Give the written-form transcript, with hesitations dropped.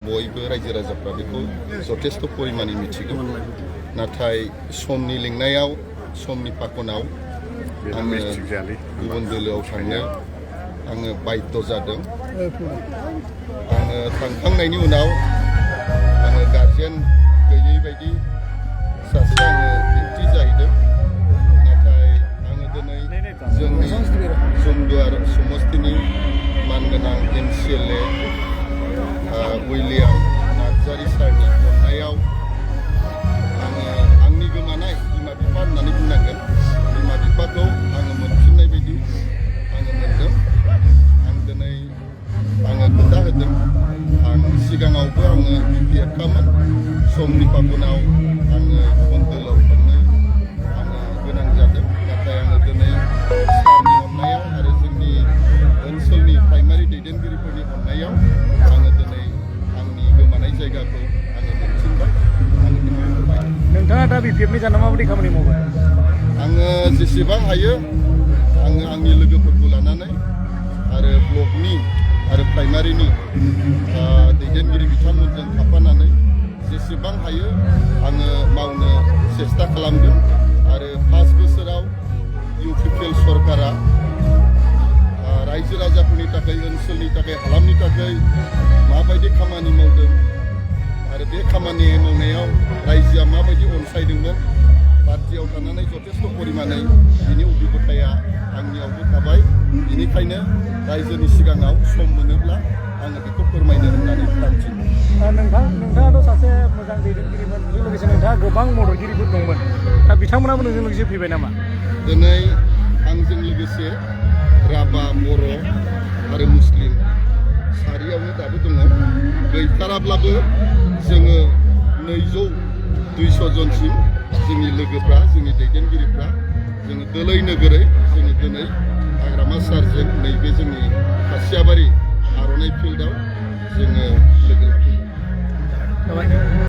बयबो रायजो राजाफ्रा बेखौ जथेस्थ' परिमाणै मिथिगौ नाथाय समनि लिंनायाव समनि फाखनाव आङो गुबुन दोलोआव थांनो आङो बाध्य जादों। आङो थांखांनायनि उनाव आङो गार्जेन गैयै बायदि सासे आङो डिउटि जाहैदों। नाथाय आङो दिनै जोंनि जमदुवार समस्तिनि मानगोनां MCLA उइलियाम नार्जारी सारनि अननायाव आङो आंनि गोमानाय बिमा बिफा होननानै बुंनांगोन। बिमा बिफाखौ आङो मोनफिननाय बायदि आङो मोनदों। आं दिनै आङो खोथा होदों। आं सिगाङावबो आङो BPFखामोन। समनि फाखनाव आङो गुबुन दोलोआव थांनो आङो गोनां जादों। नाथाय आङो दिनै सारनि अननायाव आरो जोंनि ओनसोलनि प्राइमारि दैदेनगिरिफोरनि अननायाव आङो दिनै आंनि गोमानाय जायगाखौ आङो मोनफिनबाय। आङो बेखौ फोरमायदों। नोंथाङा दा BPFनि जाना माबायदि खामानि मावगोन? आङो जेसेबां हायो आङो आंनि लोगोफोरखौ लानानै आरो ब्लकनि आरो प्राइमारिनि दैदेनगिरि बिथांमोनजों थाफानानै जेसेबां हायो आङो मावनो सेस्था खालामगोन। आरो 5 बोसोराव UPPL सरकारा रायजो राजाफोरनि थाखाय ओनसोलनि थाखाय हालामनि थाखाय माबायदि खामानि मावदों आरो बे खामानि मावनायाव रायजोआ माबायदि अनसायदोंमोन पार्टियाव थानानै जथेस्थ' परिमाणै बिनि अभिगताया आंनियावबो थाबाय। बेनिखायनो रायजोनि सिगाङाव सम मोनोब्ला आङो बेखौ फोरमायनो होननानै थांखि। नोंथाङाथ' सासे मोजां दैदेनगिरिमोन। बेजों लोगोसे नोंथाङा गोबां मददगिरिफोर दंमोन। दा बिथांमोनाबो नोंजों लोगोसे फैबाय नामा? दिनै आंजों लोगोसे राभा, बर' आरो मुस्लिम सारियावनो दाबो दङ। गैथाराब्लाबो जोङो 200-200 जनसिम जोंनि लोगोफ्रा जोंनि दैदेनगिरिफ्रा जोङो दोलै नोगोरै जोङो दिनै हाग्रामा सारजों नैबे जोंनि खासियाबारि आर'नाइ फिल्डआव